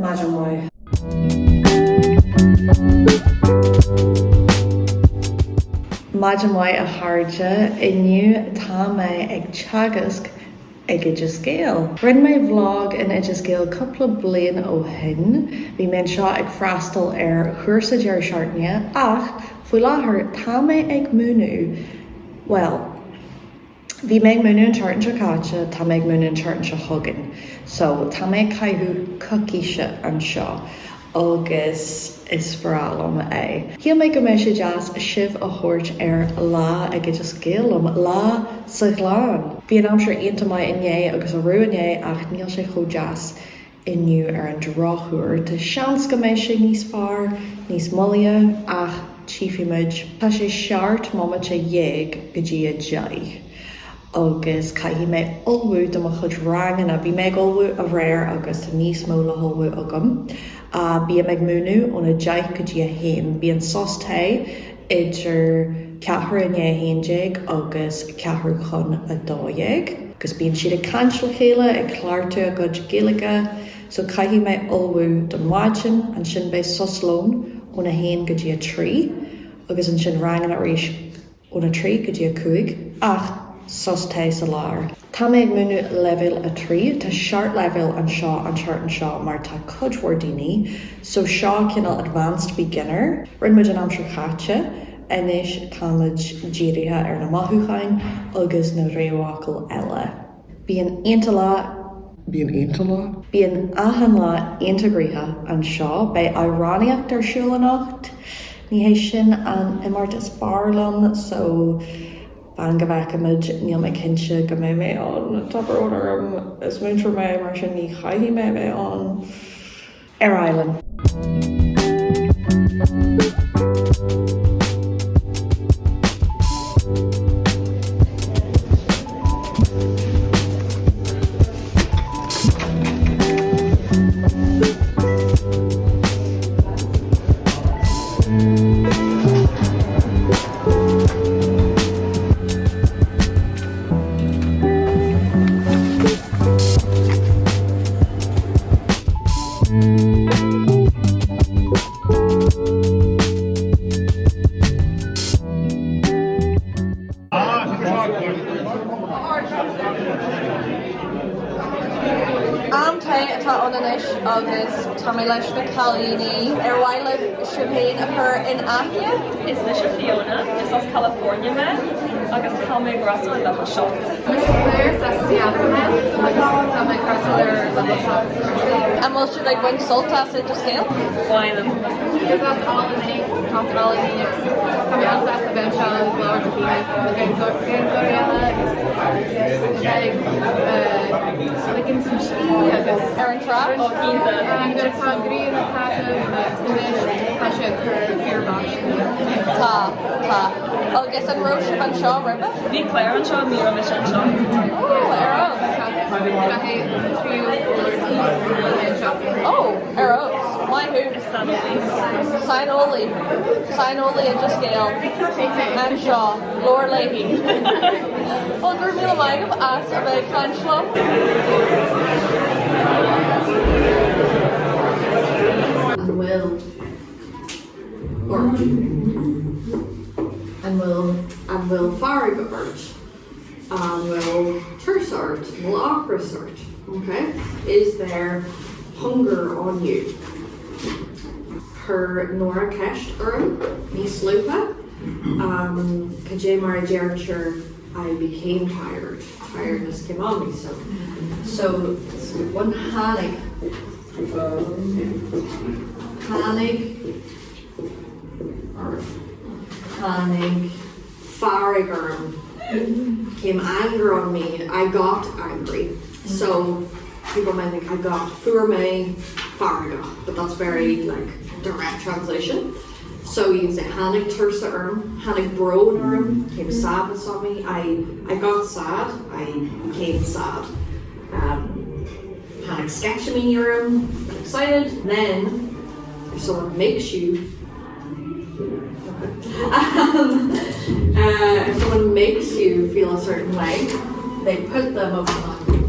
Maidin mhaith. Maidin mhaith a chairde, inniu tá mé ag teagasc ag Oideas Gael. Rinne mé vlog in Oideas Gael cúpla bliain ó shin. Bhí mé anseo ag freastal ar chúrsa deireadh seachtaine ach faoi láthair tá mé ag múineadh, bhuel, Bhí mé ag múineadh an tseachtain seo caite, tá mé ag múineadh an tseachtain seo chugainn. So, tá mé ag caitheamh coicíse anseo agus is breá liom é. Shíl mé go mbeadh sé deas sibh a thabhairt ar lá ag Oideas Gael liom, lá sa ghleann! Bhí an aimsir iontach maith inné agus arú inné ach níl sé chomh deas inniu ar an drochuair. Tá seans go mbeidh sé níos fearr níos moille ach tchífidh muid. Tá sé seacht mbomaite dhéag go dtí a deich agus caithfidh mé ullmhú do mo chuid ranganna. Bhí mé ag ullmhú aréir agus tá níos mó le hullmhú agam. Bím ag múineadh óna deich go dtí a haon. Bíonn sos tae idir ceathrú i ndiaidh a haon déag agus ceathrú chun a dó dhéag. Agus bíonn siad ag caint le chéile, ag cleachtadh a gcuid Gaeilge, so caithfidh mé ullmhú don mhaidin, ansin beidh sos lóin óna haon go dtí a trí, agus ansin ranganna arís óna trí go dtí a cúig, ach sos tae sa lár. Tá mé ag múineadh leibhéal 3. Tá seacht leibhéal anseo an tseachtain seo mar tá cuid mhór daoine. So seo cineál advanced beginner. Rinne muid an aimsir chaite, anois tá muid dírithe ar na mothúcháin agus na réamhfhocail eile. Bíonn iontach lá. Bíonn iontach lá. Bíonn achan lá iontach gnoitheach anseo. Beidh amhránaíocht ar siúl anocht. Ní hé sin an imeacht is fearr liom so. Fan go bhfeicfimid, níl mé cinnte go mbeidh mé ann. Tá brón orm, is múinteoir mé, mar sin ní chaithfidh mé a bheith ann. Ar aghaidh linn. Am tae atá ann anois agus tá mé leis na cailíní. Ar mhaith libh sibh féin a chur in aithne? Is mise Fiona, is as California mé agus tá mé ag freastal ar leibhéal 7. Mise Claire, is as Seattle mé agus tá mé ag freastal ar leibhéal 7 freisin. An bhfuil sibh ag baint sult as Oideas Gael? Bainim. Is áit álainn é, áit álainn é agus tá mé an-sásta bheith anseo ag labhairt le daoine, le Gaeilgeoirí eile agus bheith ag ligint scíth agus Ar an trá? Ó cinnte. Nuair atá an ghrian ag taitneamh agus anois tá sé ag cur fíorbháistí. Tá, tá. Agus an raibh sibh anseo roimhe? Bhí Claire anseo, ní raibh mise anseo. Ó, ar fheabhas. Seo é an tríú huair a bhfuil mé anseo. Ó, ar fheabhas. Maith thú. Saineolaí. Saineolaí. Saineolaí Oideas Gael. Anseo. Labhair léi. Bhuel, go raibh míle maith agaibh as a bheith ag caint liom. An bhfuil ort? An bhfuil an bhfuil fearg ort? An bhfuil tuirse ort? An bhfuil ocras ort? Okay. Is there hunger on you? Chuir Nora ceist orm níos luaithe. Um, cad é mar a deirtear I became tired. Tiredness came on me so. So one tháinig tháinig or tháinig fearg orm came anger on me I got angry so people might think I got fuair mé feargach but that's very like direct translation so you can say tháinig tuirse orm tháinig brón orm came sadness on me I I got sad I became sad um, tháinig sceitimíní orm got excited then if someone makes you um, uh, if someone makes you feel a certain way they put the emotion on you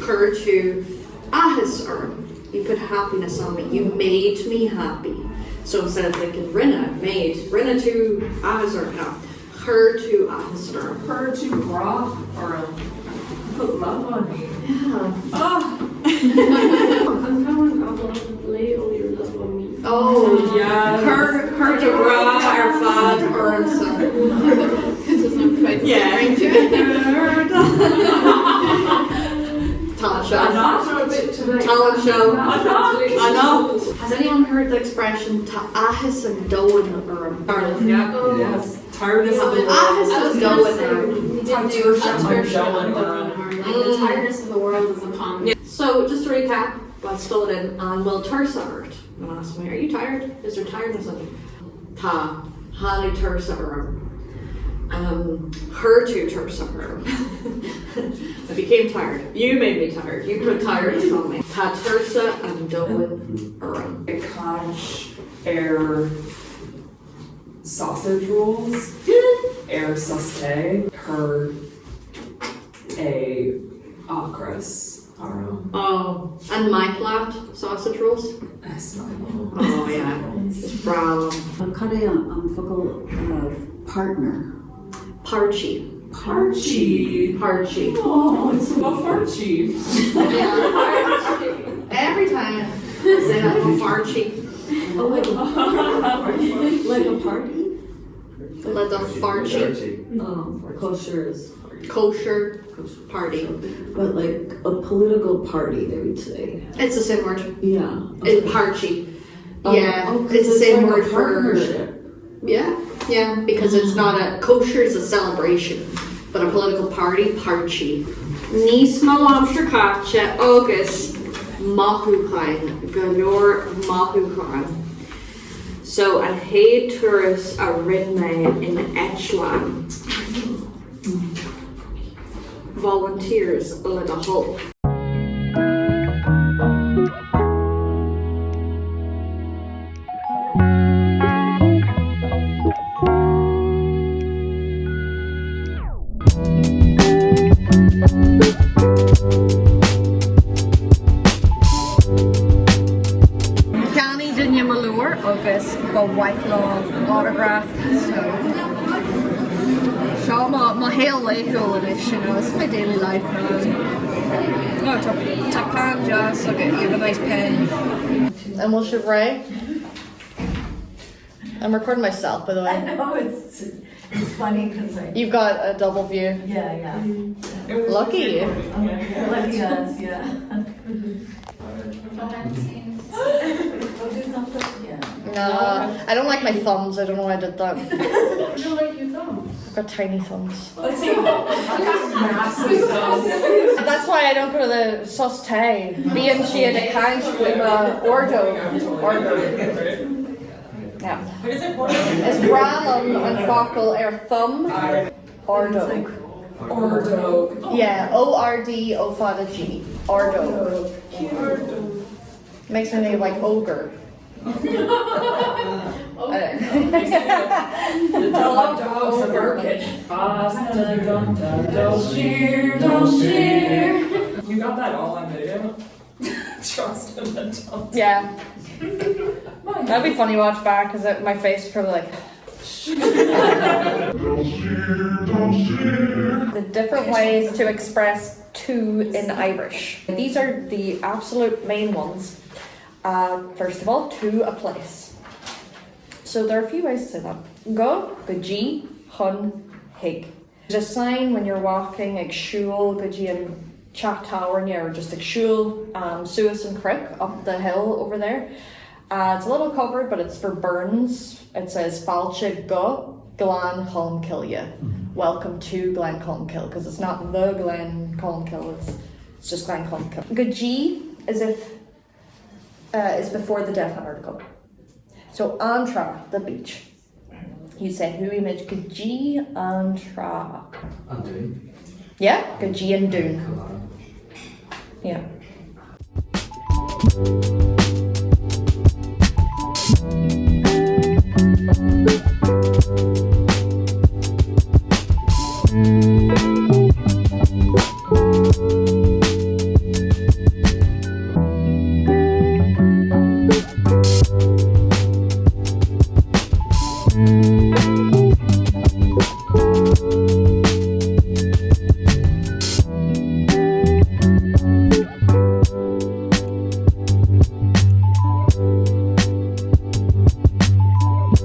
chuir tú áthas orm. You put happiness on me. You made me happy. So instead of thinking rinne, made, rinne tú áthas orm, no, chuir tú áthas orm. Chuir tú grá orm. You put love on me. Yeah. Ah! An t-amhrán ábalta lay all your love on me. Oh, Yes. Cuir cuir do ghrá ar fad ormsa. It doesn't have quite the Yeah. same ring to it. Talent show. Talent show. Anocht. Has anyone heard the expression Tá áthas an domhain orm? Yeah. Yes. Tiredness of the world. Áthas I an was gonna domhain say, orm. we did do Tá tuirse an tuirse domhain an orm. domhain orm. Like the tiredness of the world is upon me. So just to recap, let's fill it in. An bhfuil tuirse ort? I'm gonna ask me, are you tired? Is there tiredness on you? Tá. Tháinig tuirse orm. Um, chuir tú tuirse orm. I became tired. You made me tired. You put tiredness on me. Tá tuirse an domhain orm. Ag caint ar sausage rolls, ar sos tae, chuir é ocras orm. Oh, an maith leat sausage rolls? Is maith liom. Oh yeah, is breá liom. Cad é an focal partner? Páirtí. Páirtí. Páirtí. Oh, it's mo pháirtí. Every time I say that, mo pháirtí. Oh, like a, like a party? Le do pháirtí. Oh, kosher is Kosher party. But like a political party, they would say. It's the same word. Yeah. In páirtí. Oh, Yeah, oh, 'cause it's the same like a word for partnership. Yeah, yeah, because it's not a kosher is a celebration, but a political party, páirtí. Níos mó aimsir caite agus mothúcháin, go leor mothúcháin. So an chéad turas a rinne mé in eitleán. Volunteers le do thoil. Cheannaigh duine mo leabhar agus ba mhaith leo autograph so seo mo mo shaol laethúil anois you know, it's my daily life now. Oh, tá tá peann deas agat, you have a nice pen. An bhfuil sibh réidh? I'm recording myself, by the way. I know, it's, it's funny because I. You've got a double view. Yeah, yeah. Lucky you. Lucky us, yeah. Behind the scenes. No, I don't like my thumbs. I don't know why I did that. You don't like your thumbs? I've got tiny thumbs. Let's see. Massive thumbs. That's why I don't go to the sos tae. Bíonn siad ag caint faoi mo ordóg. Ordóg. Yeah. Is breá liom an focal ar thumb, ordóg. Ordóg. Yeah, O R D O fada G. Ordóg. Makes me think of like ogre. Dogs are barking. You got that all on video? Trust him and don't. Yeah. That'd be funny to watch back because my face is probably like. The different ways to express to in Irish. These are the absolute main ones. Uh, first of all, to a place. So there are a few ways to say that. Go, go dtí, chun, chuig. There's a sign when you're walking ag siúl go dtí an teach tábhairne or just ag siúl um, suas an cnoc up the hill over there. Uh, it's a little covered, but it's for Burns. It says Fáilte go Gleann Cholm Cille. Welcome to Glencolmcille because it's not the Glen Colmcille, it's, it's just Glen Colmcille. Go dtí is if uh, is before the definite article. So an trá, the beach. You say chuaigh muid go dtí an trá. An Dún. Yeah, go dtí an Dún. Yeah. Tá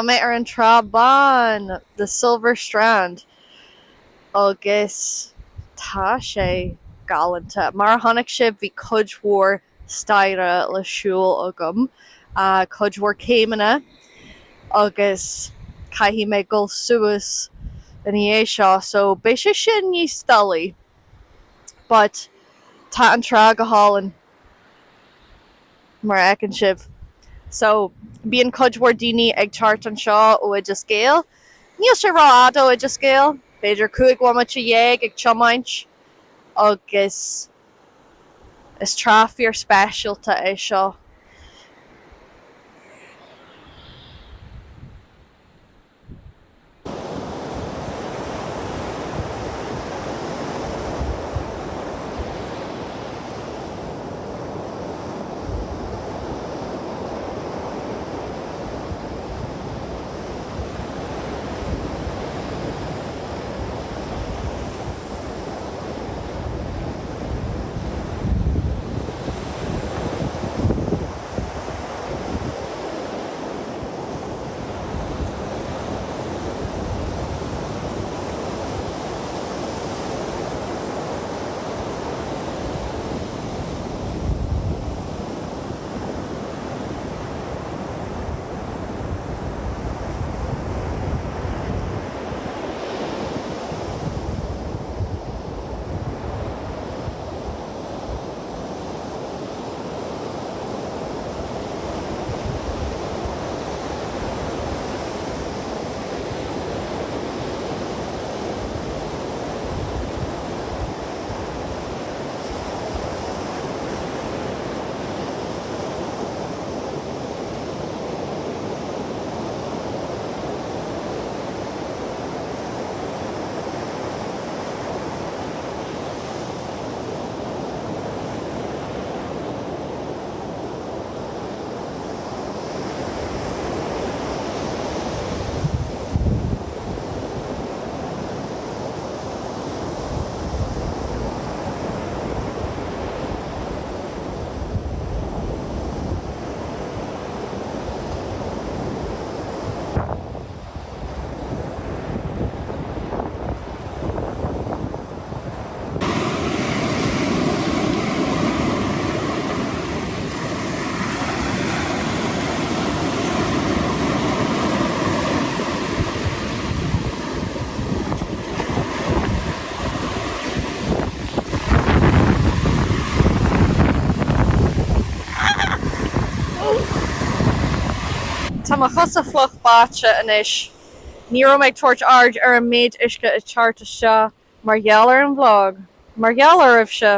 mé ar an Trá Bhán, the Silver Strand, agus tá sé galánta. Mar a chonaic sibh, bhí cuid mhór staighre le siúl agam, cuid mhór céimeanna agus caithfidh mé dul suas ina dhiaidh seo so beidh sé sin níos doiligh but tá an trá go hálainn mar a fheiceann sibh. So bíonn cuid mhór daoine ag teacht anseo ó Oideas Gael. Níl sé rófhada ó Oideas Gael, b'fhéidir 15 bhomaite ag tiomáint agus Is trá fíor speisialta é seo. Tá mo chosa fliuch báite anois. Ní raibh mé ag tabhairt aird ar an méid uisce ag teacht isteach mar gheall ar an vlog. Mar gheall oraibhse!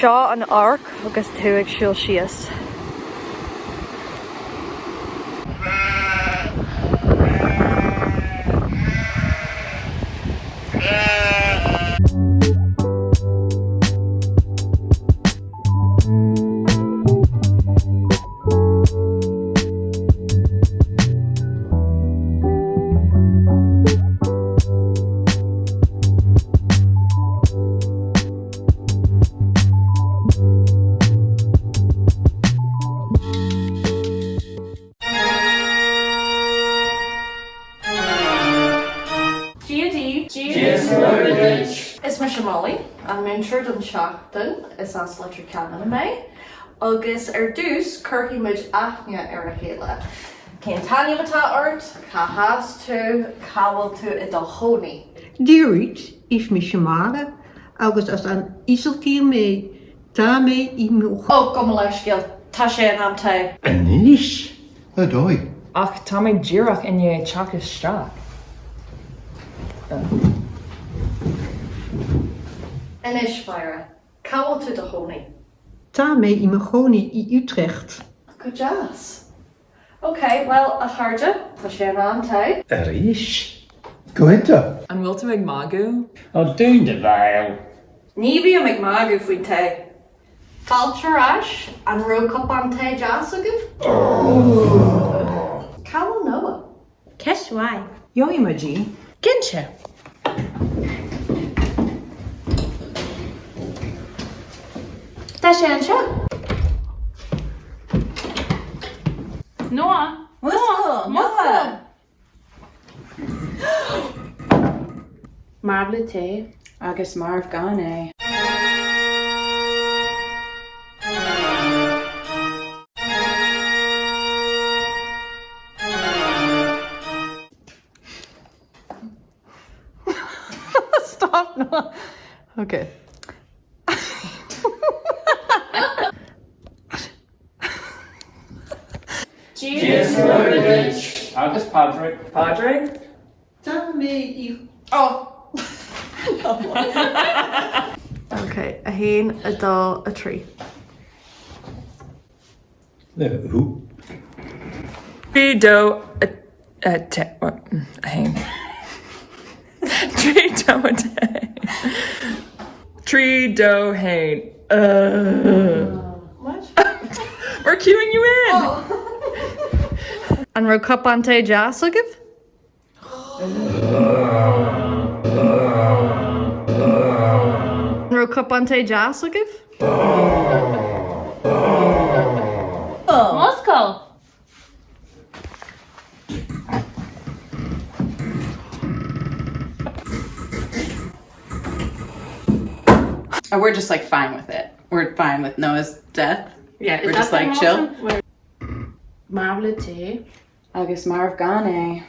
Seo an amharc agus tú ag siúl síos. Dia daoibh! Dia is Muire duit! Is mise Molly, an múinteoir don tseachtain. Is as Leitir Ceanainn mé. Agus ar dtús, cuirfidh muid aithne ar a chéile. Cén t-ainm atá ort? Cá has tú? Cá bhfuil tú i do chónaí? Dia dhuit, is mise Máire agus as an Ísiltír mé. Tá mé i mo. Ó, gabh mo leithscéal. Tá sé in am tae. Anois? Ar dóigh. Ach tá mé díreach i ndiaidh teacht isteach. Anois, Máire, cá bhfuil tú i do chónaí? Tá mé i mo chónaí i Utrecht. Go deas. Ok, bhuel, a chairde, tá sé in am tae. Arís? Go hiontach! An bhfuil tú ag magadh? Ó, dún do bhéal! Ní bhím ag magadh faoin tae. Fáilte ar ais, an raibh cupán tae deas agaibh? Cá bhfuil Noah? Ceist mhaith. Gheobhaidh muid í. Cinnte. Tá sé anseo. Noah! Noah! Noah! Marbh le tae. Agus marbh gan é. Stop Noah. Okay. Dia 's Muire duit agus Padraig. Padraig? Tá mé i. Oh! Ok, 1, 2, 3. Who? 3, 2, 1. 3, 2, 1. 3, 2, 1. What? We're queuing you in! An raibh cupán tae deas agaibh? An raibh cupán tae deas agaibh? Múscail! Oh, we're just like fine with it. We're fine with Noah's death. Yeah, We're just like chill. Marbh le tae. Agus marbh gan é.